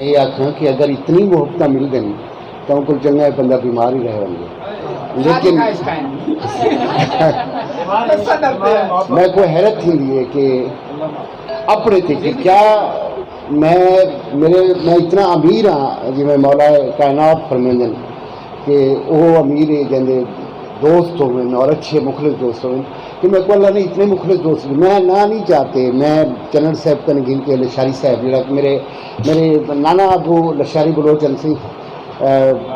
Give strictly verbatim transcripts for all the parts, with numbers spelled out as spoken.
یہ آکھاں کہ اگر اتنی محبتاں مل ڳئن تاں اوں کول چنڳا ہے بندہ بیمار ہی رہ ونڄے۔ لیکن میکوں حیرت تھیندی ہے کہ اپݨے تے کہ کیا میں، میرے، میں اتنا امیر ہاں، جیویں مولا کائنات فرمیندن کہ او امیر ہے جیندے دوست ہوون اور اچھے مخلص دوست ہوون، کہ میکوں اللہ نے اتنے مخلص دوست دی۔ میں ناں نہیں چاہتے، میں چنڑ صاحب کن گھن کے لشاری صاحب جیڑھا میرے، میرے نانا ابو لشاری بلوچ ہن سی،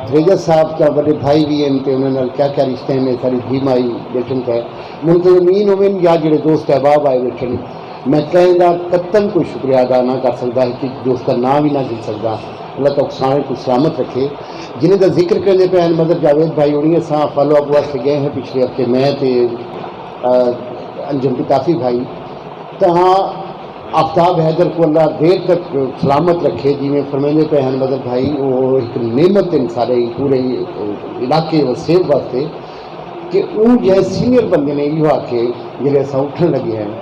تھریجہ صاحب تاں وݙے بھائی وی ہن تے انہاں نال کیا کیا رشتے ہن، ساݙی دھی مائی ٻیٹھن تے منتظمین ہوون یا جیڑھے دوست احباب آئے ٻیٹھن، میں کہیں دا قطعاً کوئی شکریہ ادا نہ کر سڳدا، ہک ہک دوست دا ناں وی نہ گھن سڳدا۔ اللہ تہاکوں ساریں کوں سلامت رکھے۔ جنہیں دا ذکر کریندے پئے ہن مظہر جاوید بھائی ہوݨی، اساں فالو اپ واسطے ڳئے ہیں پچھلے ہفتے، میں تے انجم پتافی بھائی، تاں آفتاب حیدر کوں اللہ دیر تک سلامت رکھے۔ جیویں فرمیندے پئے ہن مظہر بھائی، او ہک نعمت ہن سارے پورے علاقے وسیب واسطے کہ اوں جیہے سینئر بندے نے ایہو آکھے جیلے اساں اٹھن لگے ہیں،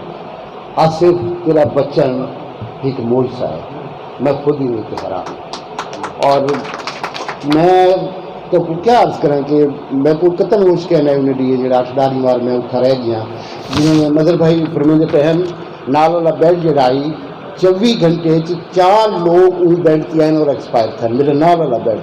آصف تیرا بچن ہک معجزہ ہے۔ میں خود ہی اوں تے حیران ہاں۔ اور میں تہاکوں کیا عرض کراں کہ میکوں قطعاً ہوش کائنی انہیں ݙینہہ جیڑھا اٹھ ݙاہ ݙینہہ وار میں اتھاں رہ ڳیاں۔ جیویں مظہر بھائی فرمیندے پئے ہن، نال والا بیڈ جیڑھا ہئی، چووی گھنٹے اچ چار لوگ اوں بیڈ تے آئن اور ایکسپائر تھئن، میرے نال والا بیڈ۔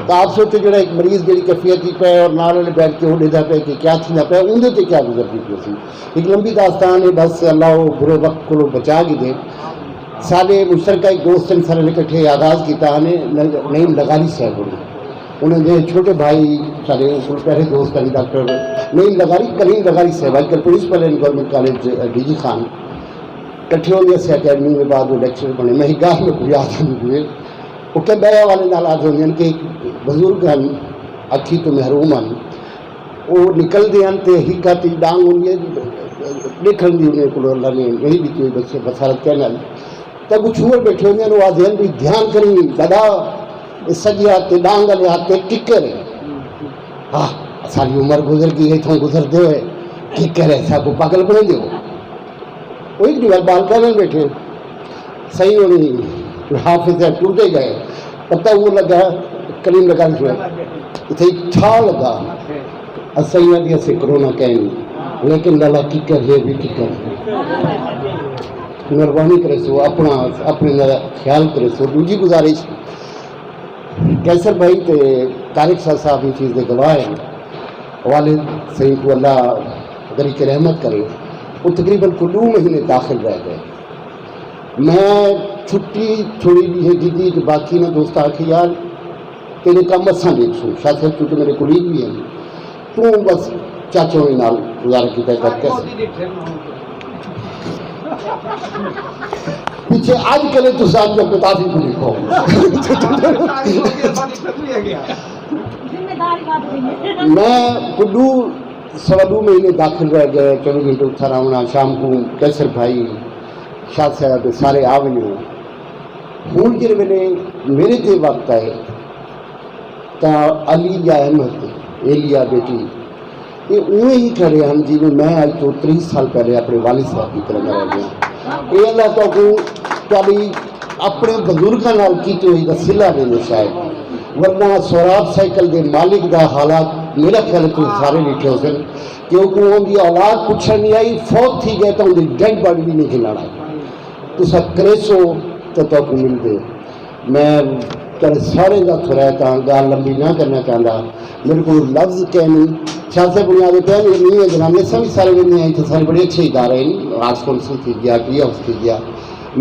تاں آپ سوچو جیڑھا ہک مریض جیڑھی کیفیت اچ پئے اور نال والے بیڈ تے او ݙیہدا پئے کہ کیا تھیندا پئے، اوندے تے کیا گزردی پئی ہوسی۔ ہک لمبی داستان ہے، بس اللہ او برے وقت کولوں بچا گھدے۔ ساݙے مشترکہ ہک دوست ہن، ساݙے نے کٹھے آغاز کیتا ہن نعیم لغاری صاحب ہوراں۔ انہاں دے چھوٹے بھائی ساݙے کول پہلے دوست ہن ڈاکٹر نعیم لغاری، کلیم لغاری صاحب، اڄ کل پرنسپل ہن government college D G Khan. کٹھے ہوندے اسے اکیڈمی دے بعد او لیکچرر بݨے۔ میں ہک ڳالھ میکوں یاد آندی پئی ہے، او کہیں ٻئے حوالے نال آہدے ہوندے ہن کہ ہک بزرگ ہن، اکھیں توں محروم ہن، او نکلدے ہن تے ہک ہتھ اچ ݙانگ ہوندی ہے، ݙیکھݨ دی انہیں کولوں اللہ نے نہیں ݙتی ہوئی بس-، بصارت کائنی۔ تے اڳوں چھوہر ٻیٹھے ہوندے ہن، او آہدے ہن، بھئی دھیان کریں دادا، اے سڄے ہتھ تے ݙانگ والے ہتھ تے ککر ہے۔ ہاں، ساری عمر گزر ڳئی ہے اتھوں گزردے ہوئے، ککر ہے، ساکوں پاگل بݨیندے ہو۔ او ہک ݙینہہ بال کائنی ٻیٹھے، سئیں ہوݨی حافظ صاحب ٹردے ڳئے، پتہ او لڳا، کلیم لغاری صاحب، اتھے ہک ٹھا لڳا۔ اساں آہدے ہاسے کرونا کائنی، لیکن لالا ککر ہے وی ککر۔ مہربانی کریسو، اپݨا، اپݨے دا خیال کریسو۔ ݙوجھی گزارش، قیصر بھائی تے طارق شاہ صاحب ایں چیز دے گواہ ہن۔ والد سئیں کوں اللہ غریق رحمت کرے۔ او تقریباً کوئی ݙو مہینے داخل رہ ڳئے۔ میں چھٹی تھوڑی ݙینہہ گھدی تے باقی انہاں دوستاں آکھیا، یار، تیݙے کم اساں ݙیکھسوں۔ شاہ صاحب چونکہ میݙے کولیگ وی ہن، توں بس چاچے ہوݨیں نال گزارا کیتا کر۔ پچھے اڄ کلے تساں جو پتافی کوں ݙیکھو۔ میں کوئی ݙو، سوا ݙو مہینے داخل رہ ڳئے، چووی گھنٹے اتھاں رہوݨا، شام کوں قیصر بھائی، شاہ صاحب سارے آ ونڄو۔ ہݨ جیڑھے ویلے میݙے تے وقت آئے، تاں علی یا احمد، ایلیا بیٹی، اے اونویں ہی کھڑے ہن جیویں میں اڄ توں تریہہ سال پہلے اپݨے والد صاحب دی طرح رہ ڳیا۔ اے اللہ تہاکوں تہاݙی اپݨے بزرگاں نال کیتی ہوئی دا صلہ ݙیندے شاید، ورنہ سہراب سائیکل دے مالک دا حالات میرا خیال ہے تساں سارے ݙٹھے ہوسن کہ اوکوں اوندی اولاد پچھݨ نہیں آئی، فوت تھی ڳئے تاں اوندی ڈیڈ باڈی وی نہیں گھنݨ آئی۔ تساں کریسو تاں تہاکوں ملدے۔ میں تہاݙے سارے دا تھورائتا، ڳالھ لمبی نہ کرݨا چاہندا، میݙے کول لفظ کائنی۔ شاہ صاحب ہوݨیں آہدے پئے ہن، اے نہیں ہے جناب، اساں وی سارے ویندے ہیں، اتھاں سارے بڑے اچھے ادارے ہیں، آرٹس کونسل تھی ڳیا، ٹی ہاؤس تھی ڳیا،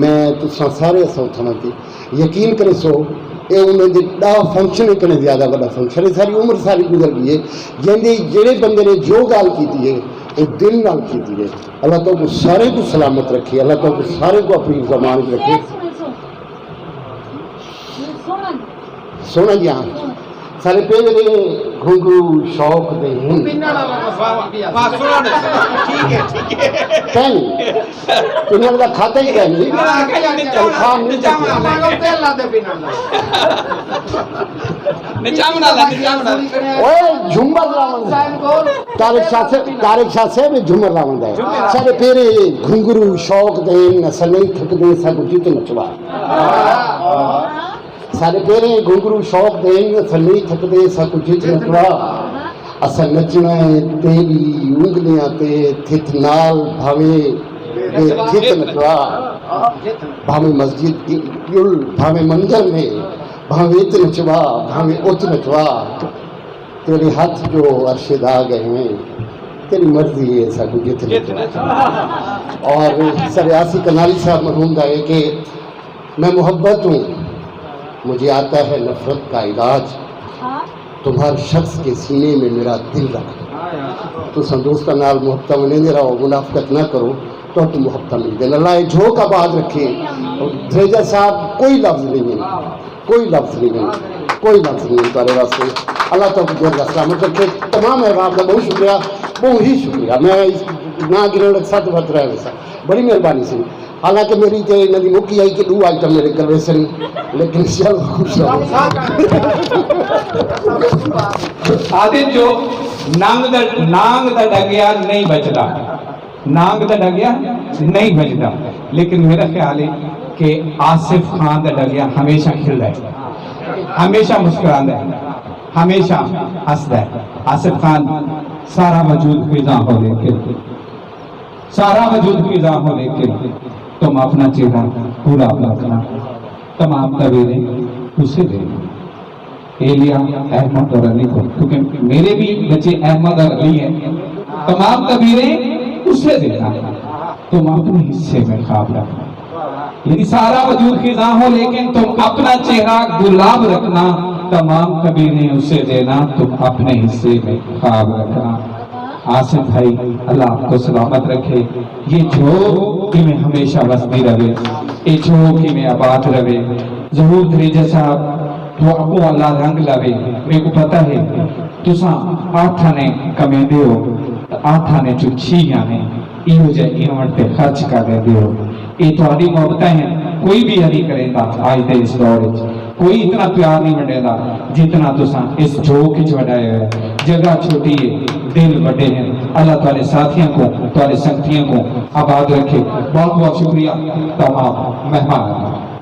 میں تساں سارے اساں اتھاں ونڄ کے یقین کریسو، اے انہیں دے ݙاہ فنکشن کنے زیادہ وݙا فنکشن ہے۔ ساری عمر ساری گزر ڳئی ہے، جیندے جیڑھے بندے نے جو ڳالھ کیتی ہے، او دل نال کیتی ہے۔ اللہ تہاکوں سارے کوں سلامت رکھے، اللہ تہاکوں سارے کوں اپݨی زبان وچ رکھے۔ سوہݨا جی، ہاں۔ سارے پہلے گھنگرو شوق دے ہن۔ پہلے انہاں دا کھاتا ہی کائنی، تنخواہ مل چکی ہے۔ اوئے جھمر راوݨ دا۔ طارق شاہ صاحب، طارق شاہ صاحب، اے جھمر راوݨ دا ہے۔ سارے پہلے گھنگرو شوق دے ہن، اساں نہیں تھکدے، ساکوں جتوں نچوا۔ سارے پیریں گھنگرو شوق دے، اساں نہیں تھکدے، ساکوں جت نہ ٹرا۔ اساں نچنا ہے تیری انگلیاں تے تھت نال، بھاویں بے تھت نچوا، بھاویں مسجد دی ڳل، بھاویں مندر میں، بھاویں ات نچوا، بھاویں ات نچوا۔ تیرے ہتھ جو ارشد آ ڳئے ہیں، تیری مرضی ہے ساکوں جت نچوا۔ اور سر آصف کنالی صاحب مرحوم دا ہے کہ میں محبت ہوں، مجھے آتا ہے نفرت کا علاج۔ تم ہر شخص کے سینے میں میرا دل رکھو۔ تساں دوستاں نال محبتاں ونڈیندے رہو، منافقت نہ کرو، تہاکوں محبتاں ملدن۔ اللہ اے جھوک آباد رکھے۔ دھریجہ صاحب، کوئی لفظ نہیں ہے، کوئی لفظ نہیں ہے، کوئی لفظ نہیں ہے تہاڈے واسطے۔ اللہ تہاکوں دیر سلامت رکھے۔ تمام احباب دا بہت شکریہ، بہت ہی شکریہ۔ میں اس نہ گرن لگ سا تو بہت رہ ویسا۔ بڑی مہربانی سی۔ حالانکہ میری تے انہاں دی موقع آئی کہ ݙو آئٹم میرے کروے سن، لیکن چلو خوش رہو۔ آدھے جو نانگ دا نانگ دا ڈگیا نہیں بچدا، نانگ دا ڈگیا نہیں بچدا۔ لیکن میرا خیال ہے کہ آصف خان دا ڈگیا ہمیشہ کھلدا ہے، ہمیشہ مسکراندا ہے، ہمیشہ ہسدا ہے۔ آصف خان، سارا وجود فضا ہو، لیکن سارا وجود فضا ہو، لیکن تم اپنا چہرہ گلاب رکھنا، تمام تویریں اسے دینا۔ ایلیا، احمد اور علی کو، کیونکہ میرے بھی بچے احمد اور علی ہیں، تمام تویریں اسے دینا، تم اپنے حصے میں خواب رکھنا۔ یعنی سارا وجود خزاں ہو، لیکن تم اپنا چہرہ گلاب رکھنا، تمام تویریں اسے دینا، تم اپنے حصے میں خواب رکھنا۔ آصف بھائی، اللہ آپ کو سلامت رکھے۔ یہ جھوک ایویں ہمیشہ وسدی رہے، یہ جھوک ایویں آباد رہے۔ ظہور دھریجہ صاحب، تہاکوں اللہ رنگ لاوے۔ میکوں پتہ ہے تساں آٹھ آنے کمیندے ہو، تے آٹھ آنے چوں چھی آنے ایہو جہے ایونٹ تے خرچ کر ݙیندے ہو۔ اے تہاݙی محبتاں ہن، کوئی بھی ایں نی کریندا۔ اڄ دے اس دور وچ کوئی اتنا پیار نہیں ونڈیندا جتنا تساں اس جھوک وچ ونڈایا ہویا۔ جگہ چھوٹی ہے، دل وݙے ہن۔ اللہ تہاݙے ساتھیاں کوں، تہاݙے سنگتیاں کوں آباد رکھے۔ بہت بہت شکریہ تمام مہماناں دا۔